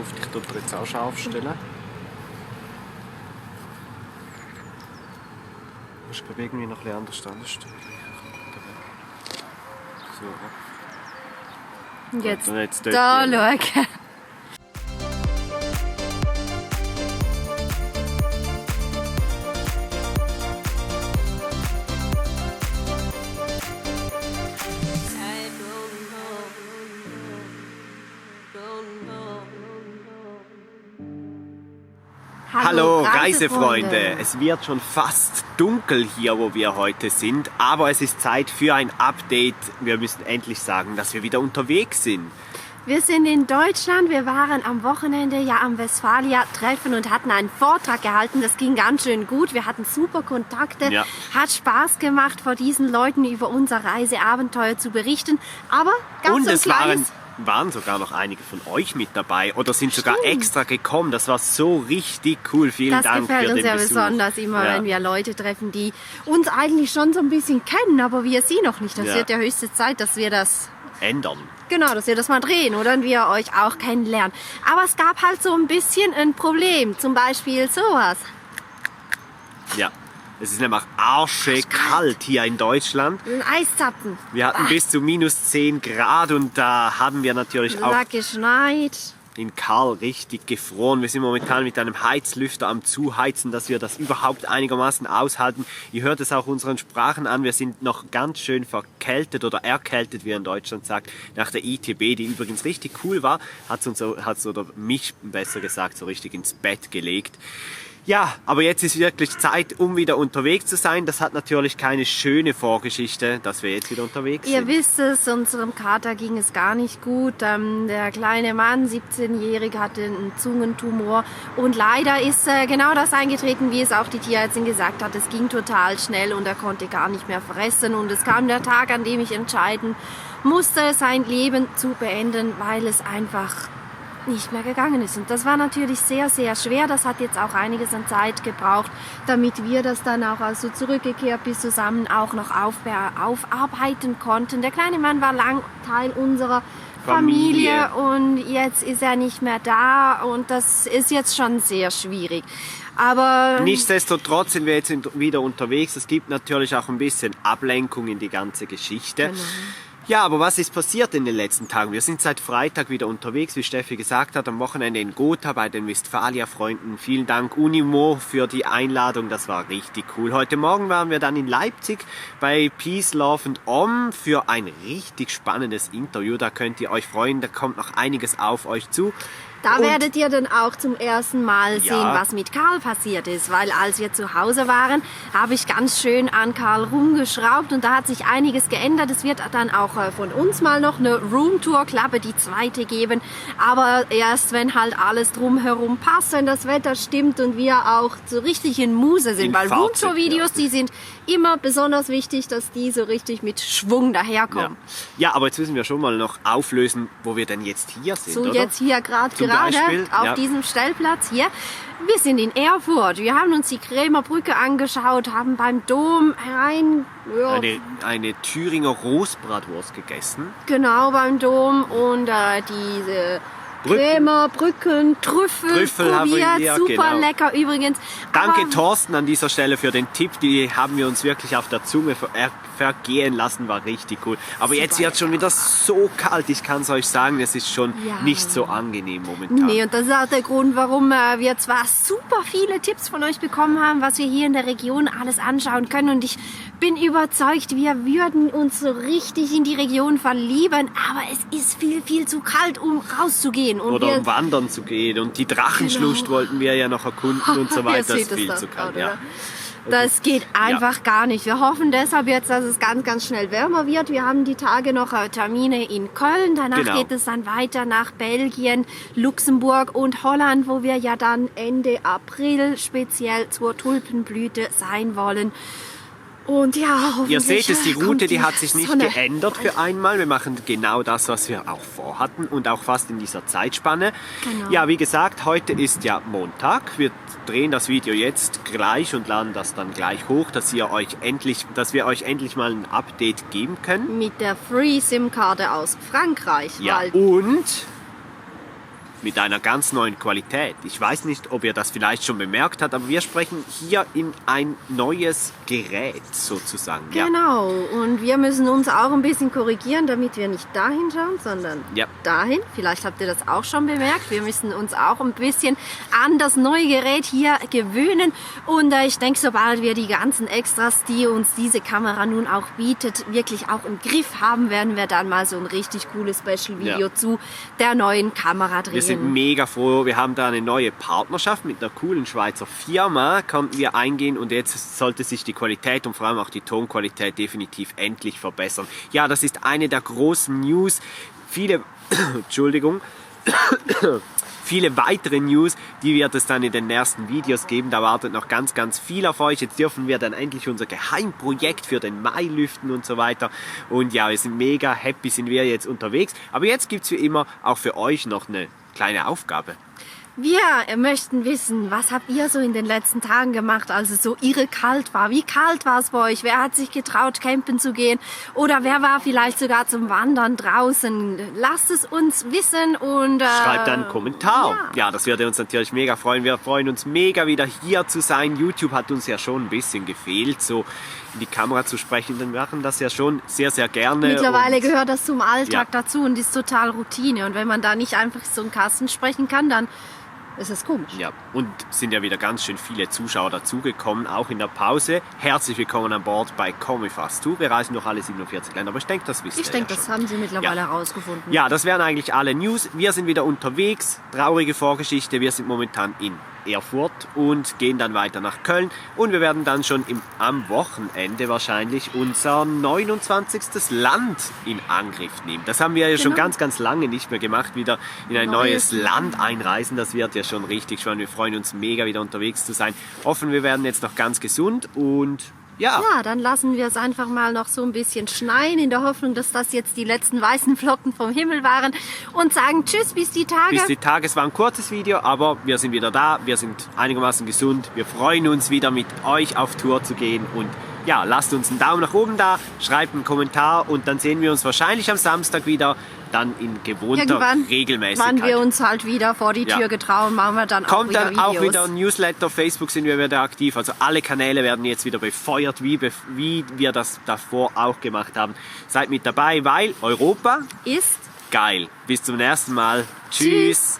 hoffe, ich tue jetzt auch scharf stellen. Ich muss irgendwie noch ein bisschen anders stellen. So. Jetzt da schauen. Hallo Reisefreunde! Es wird schon fast dunkel hier, wo wir heute sind, aber es ist Zeit für ein Update. Wir müssen endlich sagen, dass wir wieder unterwegs sind. Wir sind in Deutschland, wir waren am Wochenende ja am Westfalia-Treffen und hatten einen Vortrag gehalten. Das ging ganz schön gut, wir hatten super Kontakte, hat Spaß gemacht, vor diesen Leuten über unser Reiseabenteuer zu berichten. Aber ganz und es waren sogar noch einige von euch mit dabei oder sind sogar extra gekommen. Das war so richtig cool. Vielen Dank für den Besuch. Das gefällt uns ja besonders immer, wenn wir Leute treffen, die uns eigentlich schon so ein bisschen kennen, aber wir sie noch nicht. Das wird ja höchste Zeit, dass wir das ändern. Genau, dass wir das mal drehen, oder? Und wir euch auch kennenlernen. Aber es gab halt so ein bisschen ein Problem. Zum Beispiel sowas. Ja. Es ist nämlich arschekalt hier in Deutschland. Ein Eiszapfen. Wir hatten bis zu minus 10 Grad und da haben wir natürlich auch geschneit. In Karl richtig gefroren. Wir sind momentan mit einem Heizlüfter am Zuheizen, dass wir das überhaupt einigermaßen aushalten. Ihr hört es auch unseren Sprachen an. Wir sind noch ganz schön verkältet oder erkältet, wie er in Deutschland sagt, nach der ITB, die übrigens richtig cool war, hat oder mich besser gesagt so richtig ins Bett gelegt. Ja, aber jetzt ist wirklich Zeit, um wieder unterwegs zu sein. Das hat natürlich keine schöne Vorgeschichte, dass wir jetzt wieder unterwegs sind. Ihr wisst es, unserem Kater ging es gar nicht gut. Der kleine Mann, 17-jährig, hatte einen Zungentumor. Und leider ist genau das eingetreten, wie es auch die Tierärztin gesagt hat. Es ging total schnell und er konnte gar nicht mehr fressen. Und es kam der Tag, an dem ich entscheiden musste, sein Leben zu beenden, weil es einfach nicht mehr gegangen ist. Und das war natürlich sehr, sehr schwer. Das hat jetzt auch einiges an Zeit gebraucht, damit wir das dann auch also zurückgekehrt bis zusammen auch noch aufarbeiten konnten. Der kleine Mann war lang Teil unserer Familie und jetzt ist er nicht mehr da und das ist jetzt schon sehr schwierig. Aber nichtsdestotrotz sind wir jetzt wieder unterwegs. Es gibt natürlich auch ein bisschen Ablenkung in die ganze Geschichte. Genau. Ja, aber was ist passiert in den letzten Tagen? Wir sind seit Freitag wieder unterwegs, wie Steffi gesagt hat, am Wochenende in Gotha bei den Westfalia-Freunden. Vielen Dank Unimo für die Einladung, das war richtig cool. Heute Morgen waren wir dann in Leipzig bei Peace, Love and Om für ein richtig spannendes Interview. Da könnt ihr euch freuen, da kommt noch einiges auf euch zu. Da werdet ihr dann auch zum ersten Mal sehen, was mit Karl passiert ist. Weil als wir zu Hause waren, habe ich ganz schön an Karl rumgeschraubt und da hat sich einiges geändert. Es wird dann auch von uns mal noch eine Roomtour-Klappe, die zweite geben. Aber erst, wenn halt alles drumherum passt, wenn das Wetter stimmt und wir auch so richtig in Muse sind. Weil Roomtour-Videos, die sind immer besonders wichtig, dass die so richtig mit Schwung daherkommen. Ja, aber jetzt müssen wir schon mal noch auflösen, wo wir denn jetzt hier sind, oder? Jetzt hier gerade auf diesem Stellplatz hier. Wir sind in Erfurt. Wir haben uns die Krämer Brücke angeschaut, haben beim Dom eine Thüringer Rostbratwurst gegessen. Genau, beim Dom und diese Krämer Brücken, Trüffel probiert, super lecker übrigens. Danke Thorsten an dieser Stelle für den Tipp, die haben wir uns wirklich auf der Zunge vergehen lassen, war richtig cool. Aber jetzt wird es schon wieder so kalt, ich kann es euch sagen, es ist schon nicht so angenehm momentan. Nee, und das ist auch der Grund, warum wir zwar super viele Tipps von euch bekommen haben, was wir hier in der Region alles anschauen können und ich bin überzeugt, wir würden uns so richtig in die Region verlieben, aber es ist viel, viel zu kalt, um rauszugehen. Und oder um wandern zu gehen und die Drachenschlucht wollten wir ja noch erkunden und so weiter, das ist viel zu kalt. Das geht einfach gar nicht. Wir hoffen deshalb jetzt, dass es ganz, ganz schnell wärmer wird. Wir haben die Tage noch Termine in Köln. Danach geht es dann weiter nach Belgien, Luxemburg und Holland, wo wir ja dann Ende April speziell zur Tulpenblüte sein wollen. Und ja, hoffentlich. Ihr seht es, die Route, die hat sich nicht geändert für einmal. Wir machen genau das, was wir auch vorhatten und auch fast in dieser Zeitspanne. Genau. Ja, wie gesagt, heute ist ja Montag. Wir drehen das Video jetzt gleich und laden das dann gleich hoch, dass wir euch endlich mal ein Update geben können. Mit der Free SIM-Karte aus Frankreich. Ja, und mit einer ganz neuen Qualität. Ich weiß nicht, ob ihr das vielleicht schon bemerkt habt, aber wir sprechen hier in ein neues Gerät sozusagen. Genau, und wir müssen uns auch ein bisschen korrigieren, damit wir nicht dahin schauen, sondern dahin. Vielleicht habt ihr das auch schon bemerkt. Wir müssen uns auch ein bisschen an das neue Gerät hier gewöhnen. Und ich denke, sobald wir die ganzen Extras, die uns diese Kamera nun auch bietet, wirklich auch im Griff haben, werden wir dann mal so ein richtig cooles Special-Video zu der neuen Kamera drehen. Wir sind mega froh. Wir haben da eine neue Partnerschaft mit einer coolen Schweizer Firma, konnten wir eingehen und jetzt sollte sich die Qualität und vor allem auch die Tonqualität definitiv endlich verbessern. Ja, das ist eine der großen News. Viele weitere News, die wird es dann in den nächsten Videos geben. Da wartet noch ganz, ganz viel auf euch. Jetzt dürfen wir dann endlich unser Geheimprojekt für den Mai lüften und so weiter. Und ja, wir sind mega happy, sind wir jetzt unterwegs. Aber jetzt gibt es wie immer auch für euch noch eine kleine Aufgabe. Wir möchten wissen, was habt ihr so in den letzten Tagen gemacht, als es so irre kalt war? Wie kalt war es bei euch? Wer hat sich getraut, campen zu gehen? Oder wer war vielleicht sogar zum Wandern draußen? Lasst es uns wissen und schreibt einen Kommentar. Ja, das würde uns natürlich mega freuen. Wir freuen uns mega, wieder hier zu sein. YouTube hat uns ja schon ein bisschen gefehlt, so in die Kamera zu sprechen. Wir machen das ja schon sehr, sehr gerne. Mittlerweile gehört das zum Alltag dazu und ist total Routine. Und wenn man da nicht einfach so einen Kasten sprechen kann, dann ist es komisch. Ja, und sind ja wieder ganz schön viele Zuschauer dazugekommen, auch in der Pause. Herzlich willkommen an Bord bei Komm wir fast zu. Wir reisen noch alle 47 Länder, aber ich denke, das wisst ihr. Ich denke, das haben Sie mittlerweile herausgefunden. Ja, das wären eigentlich alle News. Wir sind wieder unterwegs. Traurige Vorgeschichte. Wir sind momentan in Erfurt und gehen dann weiter nach Köln und wir werden dann schon am Wochenende wahrscheinlich unser 29. Land in Angriff nehmen. Das haben wir ja schon ganz, ganz lange nicht mehr gemacht, wieder in ein neues Land einreisen. Das wird ja schon richtig spannend. Wir freuen uns mega, wieder unterwegs zu sein. Hoffen, wir werden jetzt noch ganz gesund und ja, dann lassen wir es einfach mal noch so ein bisschen schneien, in der Hoffnung, dass das jetzt die letzten weißen Flocken vom Himmel waren und sagen Tschüss bis die Tage. Bis die Tage. Es war ein kurzes Video, aber wir sind wieder da. Wir sind einigermaßen gesund. Wir freuen uns wieder mit euch auf Tour zu gehen und ja, lasst uns einen Daumen nach oben da, schreibt einen Kommentar und dann sehen wir uns wahrscheinlich am Samstag wieder, dann in gewohnter Regelmäßigkeit. Wann wir uns halt wieder vor die Tür getrauen, machen wir dann auch wieder Videos. Auch wieder ein Newsletter, Facebook sind wir wieder aktiv, also alle Kanäle werden jetzt wieder befeuert, wie wir das davor auch gemacht haben. Seid mit dabei, weil Europa ist geil. Bis zum nächsten Mal. Tschüss.